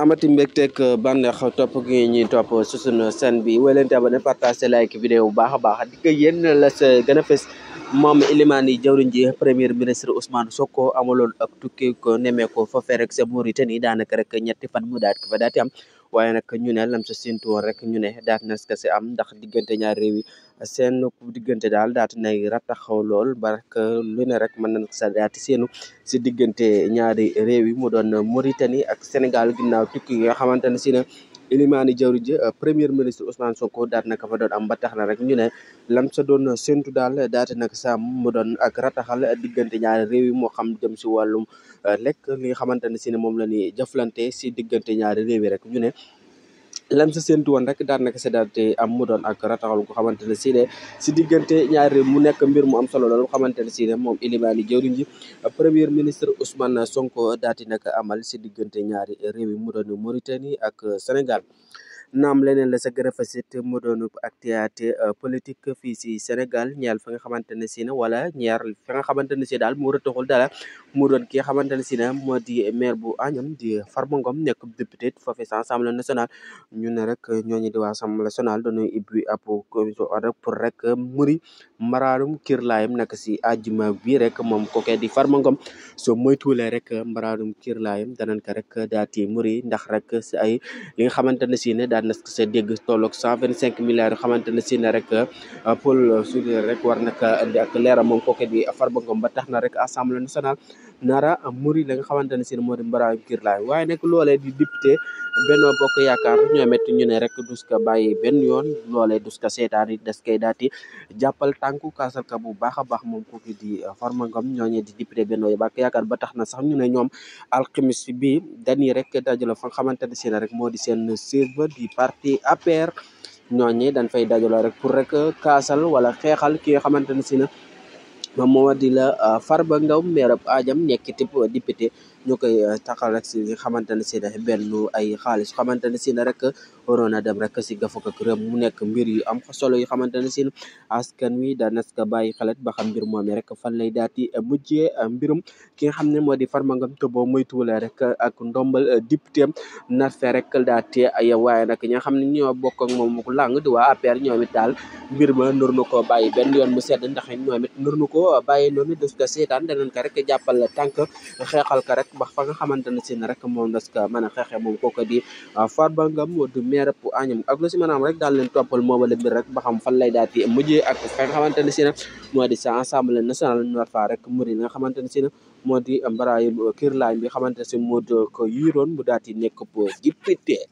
amati mbégteeg bànneex topp gi ñuy topp su sunu chaîne bi wéy leen di abonné partage like vidéo bu baax a baax di ko yéen la sa gën a fës moom Elimane jawriñ ji premier ministre Ousmane Sonko amaloon ak tukki ko nemmeeku foofee rek sa Mauritanie daanaka rek ñetti fan mu daat ko fa daati am waaye nag ñu ne lam sa séntu woon rek ñu ne daat na ko si am ndax diggante ñaari réew yi seen diggante daal daat nay rataxaw lool barke lu ne rek mën nañ sa daati seenu si diggante ñaari réew yi mu doon Mauritanie ak Sénégal ginnaaw tukki yi nga xamante ne si ne Elimane jawriñ ji premier ministre Ousmane Sonko daat na ko fa doon am ba tax na rek ñu ne lam sa doon séntu daal daate nag sam mu doon ak rataxal diggante ñaari réew yi moo xam jëm si wàllum lekk li nga xamante ne si ne moom la ñuy jëflante si diggante ñaari réew yi rek ñu ne lam sa séntu woon rek daan naka sa daate am mu doon ak rataxal ko xamante ne si ne si diggante ñaari réew mu nekk mbir mu am solo loolu xamante ne si ne moom Elimane jawriñ ji premier ministre Ousmane Sonko daati naka amal si diggante ñaari réew yi mu doon Mauritanie ak Sénégal naam leneen la sa gën a fasit mu doon actualité politique fii si Sénégal ñeel fa nga xamante ne si ne wala ñaar fa nga xamante ne si daal mu rëtaxul dara mu doon ki nga xamante ne si ne moo di maire bu Agnam di Farba Ngom nekk député foofee sa Assemblée nationale ñu ne rek ñooñu di waa Assemblée nationale dañuy ibbi ab commission pour rek muri maraanum kirlaayam nag si àjjuma bi rek moom kookee di Farba Ngom soo moytuwulee rek maraanum kirlaayam danañ ko rek daati muri ndax rek si ay li nga xamante ne si ne daan na sa dégg tolloog 125 milliards yoo xamante ne si ne rek Paul Soudire rek war naka indi ak leeram moom kooke di Farba Ngom ba tax na rek Assemblée nationale nara muri la nga xamante ne si ne moo di mbaraayu kirlaay waaye nag loolee di député Benno Bokk Yaakaar ñoom it ñu ne rek dus ko bàyyi benn yoon loolee dus ko seetaan it des koy daati jàppal tànku kaasal ka bu baax a baax moom kooku di Farba Ngom ñooñu di député Benno Bokk Yaakaar ba tax na sax ñu ne ñoom alxamis bi dañuy rek dajale fa nga xamante ne si ne rek moo di seen siège ba di parti APR ñooñi dañ fay dajaloo rek pour rek kaasal wala xeexal ki nga xamante ne si ne moom moo di la Farba Ngom maire bu Agnam nekk type député ñu koy taxal rek si nga xamante ne si ne benn ay xaalis xamante ne si ne rek waroon a dem rek si gafaka ak réew mu nekk mbir yu am solo yu xamante ne si askan wi daan ko bàyyi xelet ba xam mbir moom rek fan lay daati mujjee mbirum ki nga xam ne moo di Farba Ngom te boo moytuwulee rek ak ndombal député am nar fee rek daati ay waaye nag ñi nga xam ne ñoo bokk ak moom ku làng di waa APR ñoom it daal mbir ma nur na koo bàyyi benn yoon mu sedd ndax ñoom it nur na ko bàyyi noonu des ko seetaan danañ ko rek jàppal tànk xeexal ko rek ba fa nga xamante ne si ne rek moom des ko mën a xeexee moom kooku di Farba Ngom du maire bu Agnam ak lu si maanaam rek daal leen toppal moomale mbir rek ba xam fan lay daati mujjee ak fa nga xamante ne si ne moo di sa Assemblée nationale ñu war faa rek muri nga xamante ne si ne moo di mbaraayu kirlaay bi xamante ne si moo ko yiroon mu daati nekk po député